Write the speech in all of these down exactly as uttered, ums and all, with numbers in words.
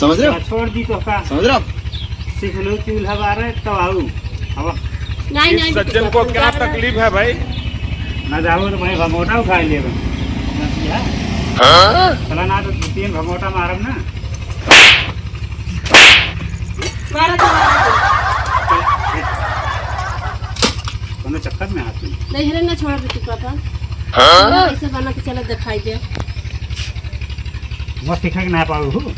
समझ रहे हो? छोड़ दी तो का? समझ रहे हो? सीख लो चूल्हा बारे तो आऊ। अब नहीं, इस नहीं, सज्जन को क्या तकलीफ है भाई? ना जाओ तो भाई भगोटा उठा लेबे। हाँ? चला ना तो दो तीन भगोटा मारब ना। मारा तो मारा तो। कोनो चक्कर में आती। नहीं, हरे ना छोड़ देती पापा। हाँ? कैसे बना के चला दिखाई दे। वो सीखे के ना पाऊ हूँ।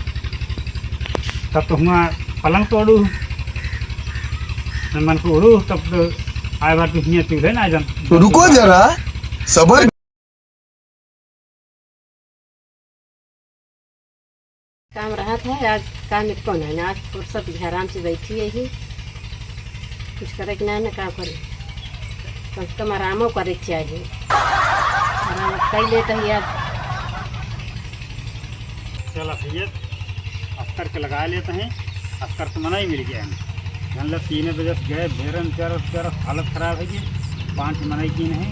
तब तो हुआ पलंग तोड़ू। मन को उड़ू, तब तो आए बार तू हियाँ चूल्हे ना जन। तो रुको जरा, सबर। काम रहत है, आज काम एको नहीं ना, आज फुर्सत है, आराम से बैठी है ही, कुछ करे के ना, ना का करे, कम से कम आरामो करे के चाहिए, आराम कर लेते ही आज। चला भैया, अस्कर के लगा लेते हैं, अस्कर तो मना ही मिल गया है। जान लो, तीन बजे से गए, बेरन चर, चर, हालत खराब है जी, पाँच मनई की नहीं।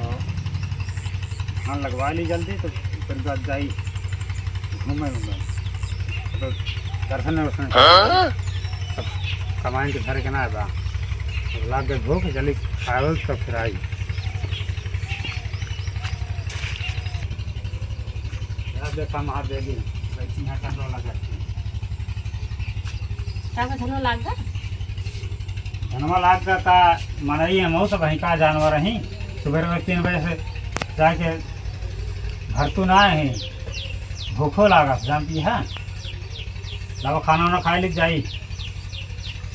और धान लगवा ली जल्दी, तो फिर बाद जाई घूमे उमे। तो दर्शन वर्शन हाँ? सब कमाइन के धरे के ना बा। तो लाग गए भूख, जल्दी खाओ तो फिर आई। यार देखा महादेवी, बैठी यहाँ का डोला करती। का का धनवा लाग गा? धनवा लाग गा का, मनई हम सब वहीं का जानवर ही। सुबह में तीन बजे से जाके भरतू ना है, भूखो लागत, जानती है। लावा खाना वाना खाए लिख जाई।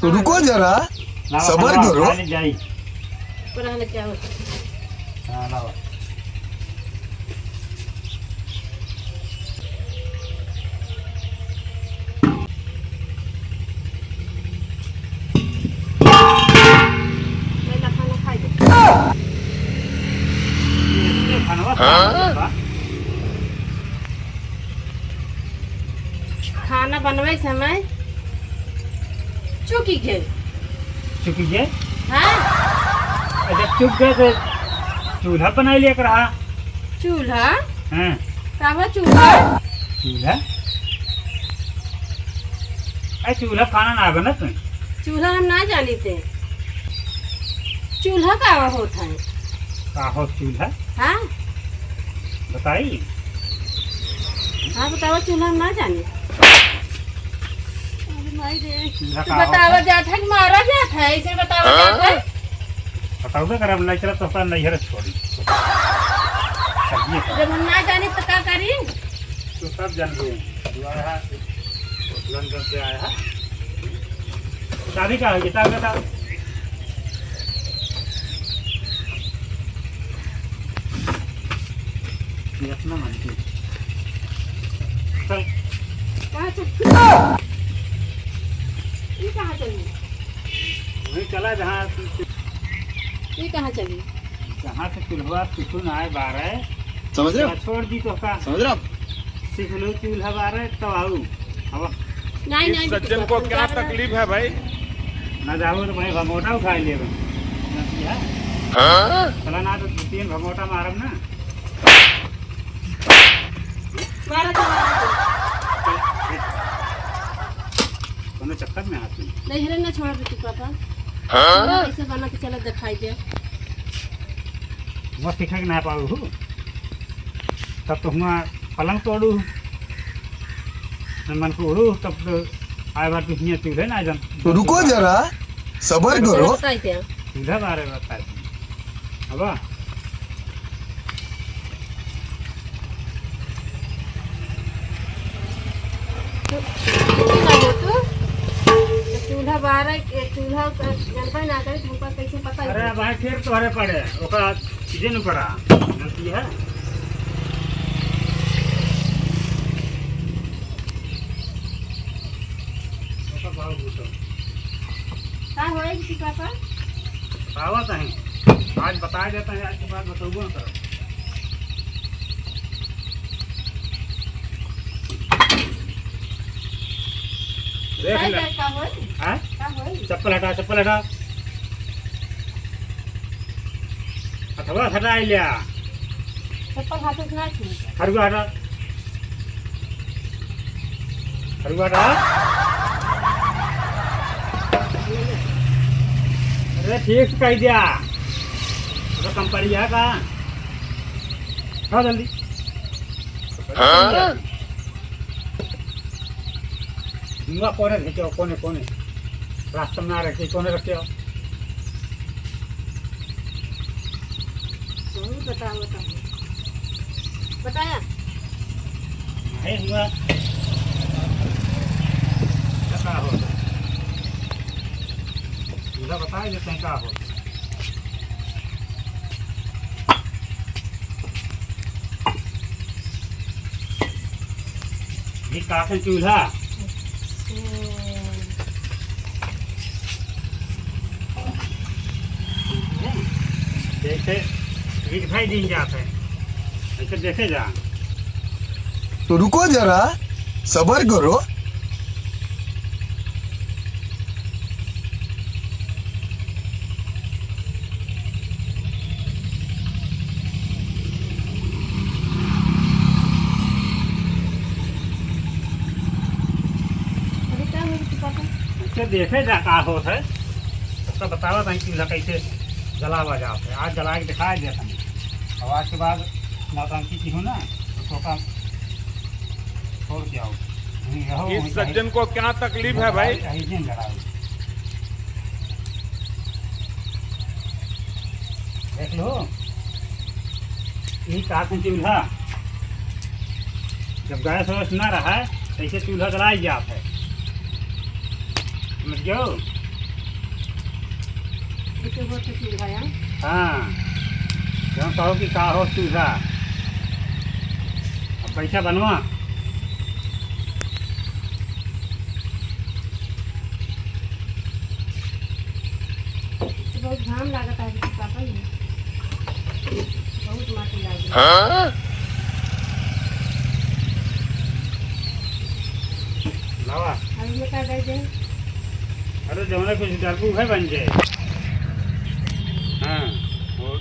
तो रुको जरा, लावा सबर खाना करो। खाए लिख जाई। ऊपर वाला क्या होता है? हाँ, लावा। पहला खाना खाई दे। ये खानवा हाँ? खाना बनवे समय चुकी गए। चुकी गए? हाँ। अच्छा, चुक गए तो चूल्हा बनाई लिया कर रहा। चूल्हा? हाँ। का बा चूल्हा? चूल्हा? अरे चूल्हा खाना ना बनत। चूल्हा हम ना जानी थे। चूल्हा का होत है? का हो चूल्हा? हाँ। बताई। हाँ, बतावा, चूल्हा हम ना जानी। अरे माई रे। चूल्हा तो का बतावा होत है? जात है कि मारा जात है, ऐसे बतावा हाँ? जात है। बताओ तो करब नहीं चला तो का नैहर छोड़ी। सब्जी का। जब हम ना जानी तो का करी? तो सब जान गए। दोबारा लंदन से आया है। चाबी का है? किताब का था? ये अपना मानती। चल। कहाँ चल? ये कहाँ चली? वहीं चला जहाँ ये कहाँ चली? जहाँ से चूल्हा सुकून आए बारे। समझ रहे हो? छोड़ दी तो का? समझ रहे हो? सीख लो चूल्हा बारे तो आऊ। अब नहीं, इस नहीं, सज्जन को क्या तकलीफ है भाई? ना जाओ तो भाई भगोटा उठा लिए बन। हाँ? चला ना तो दो तीन भगोटा मारब ना। मारा तो, मारा तो। कोनो चक्कर में आती। नहीं, हरे ना छोड़ देती पापा। हाँ? कैसे बना के चला दिखाई दे। वो सीखे के ना पाऊ हूँ। तब तो हुआ पलंग तोड़ू, मन को उड़ू, तब तो आए बार तू हियाँ चूल्हे ना जन। तो रुको जरा, सबर करो। चूल्हा बारे बताए। अब तो, तो चूल्हा बारे, ए, चूल्हा का जनता ना करे, तुमका कैसे पता है? अरे भाई, फिर तोहरे पड़े, ओका चीजें न पड़ा, गलती है। ओका भाव भूतो। का होए जी पापा? आवत हैं। आज बताए देते हैं, आज के बाद बतौबो न करब। देख ले। का होई? हाँ? का होई? चप्पल हटा, चप्पल हटा। हथवा हटा लिया। चप्पल हाथ से ना छू। हरुआ हटा। अरे बेटा, अरे ठीक से कहि दिया। अरे कंपनी है का? हाँ, जल्दी। हाँ? हुआ कोने रखे हो, कोने, कोने? रास्ता में ना रखे, कोने रखे हो? बहुत बताओ, बताओ। बताया? नहीं हुआ। क्या हो? पूरा बताए देते हैं, क्या हो? ये काफी चूल्हा। जैसे ईट भाई दिन जाते हैं, ऐसे देखे जा। तो रुको जरा, सबर करो। अरे, का हो गया पापा? अच्छा, देखे जा का होत है, उसका बतावा था चूल्हा कैसे जलावा जात है। आज जला के दिखाई देता हूँ, और आज के बाद नौटंकी की हो ना, तो तोका छोड़ के आओ। वहीं रहो, इस वहीं सज्जन को क्या तकलीफ है भाई? कहीं दिन लड़ाई। देख लो, यही काठ में चूल्हा, जब गैस वैस ना रहा है, तो ऐसे चूल्हा जलाई जात है, समझ गयो? ऐसे होत है चूल्हा, हाँ? हाँ, जौन कहो कि का हो चूल्हा। अब पैसा बनवा। बहुत घाम लागत है, दीदी पापा जी। बहुत माटी लाग गई। हाँ? लावा। अरे, ये का दे दे? अरे, जौने कुछ डरबू है, बन जाए। हाँ, वो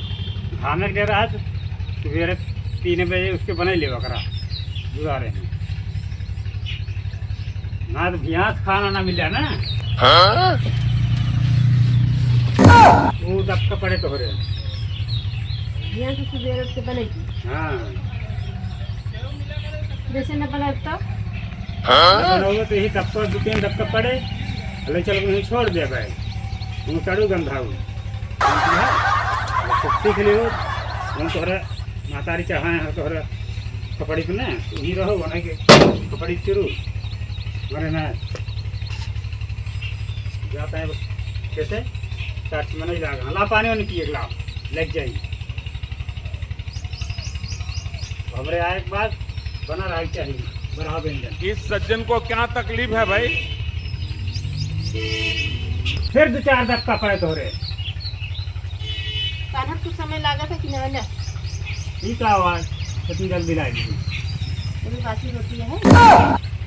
धान के रहा, सुबेरे तीन बजे उसके बने लेवा करा, जुगाड़े में। ना तो भियास खाना ना मिला ना। हाँ? वो दबका पड़े तोहरे। भियास तो सुबेरे उठ के बनेगी। हाँ। जैसे न बने तो? हाँ? बनोगे तो यही दबका, दो तीन दबका पड़े, ले चल के वहीं छोड़ दे भाई। वो सड़ू गंधाऊ। वो सीख लियो, वो तोहरा मातारी चढ़ाए हैं तोहरा कपड़ी पे ना, वहीं रहो, वहीं के कपड़ी चुरू, मरे ना। जाता है बस, कैसे? चार छह महीने ही लाग, ला पानी वानी पिए के लाओ, लग जाई। हमरे आए के बाद बना रहा चाहिए, बढ़ाओ व्यंजन। इस सज्जन को क्या तकलीफ है भाई? फिर दो चार दबका पड़े तोहरे। कान्हा कुछ समय लागत है कि ना ले? ई का आवाज? इतनी जल्दी लाई दी। अभी बासी रोटी है।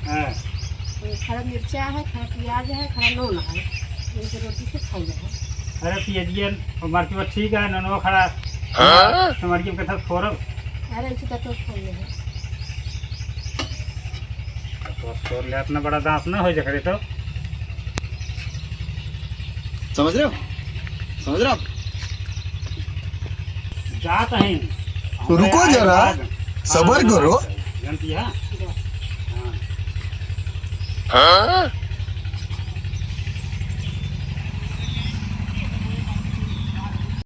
हाँ। तो खड़ा मिर्चा है, खड़ा प्याज है, खड़ा नून है। इनके रोटी से खाई जाए। अरे पियजियन, मरचुआ ठीक है, नूनवा खड़ा। हाँ? टमाटर के कथा फोरब। अरे इसी का तो खाई जाए। तो तोर ले अपना बड़ा दांत ना हो जकरे तो। समझ रहे हो? समझ रहे हो आप? जात हैं। तो रुको जरा, हाँ, सबर करो। जानती है? हाँ। हाँ?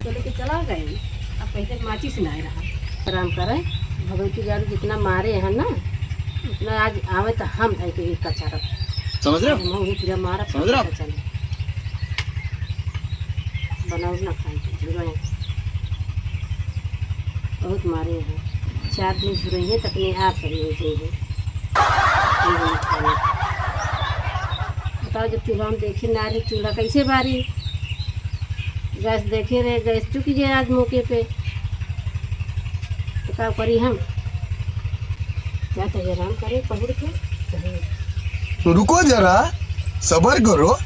तो लेके चला गए। अब पहले माचिस लाए रहा। आराम करे, भगवती गाड़ी जितना मारे हैं ना, उतना आज आवे तो हम है कि एक का चारा। समझ रहे हो? हम वही पूरा मारा, समझ रहे हो? पता चले। बनाओ ना खाए तो झुरई। बहुत मारे हैं। चार दिन झुरई है, तो अपने आप सही हो जाए हैं। बताओ, जब चूल्हा में देखे ना रहे, चूल्हा कैसे बारी? गैस देखे रहे, गैस चुकी गए आज मौके पे, तो का करी हम? जा तो आराम करे, पहुड़ के। तो रुको जरा, सबर करो।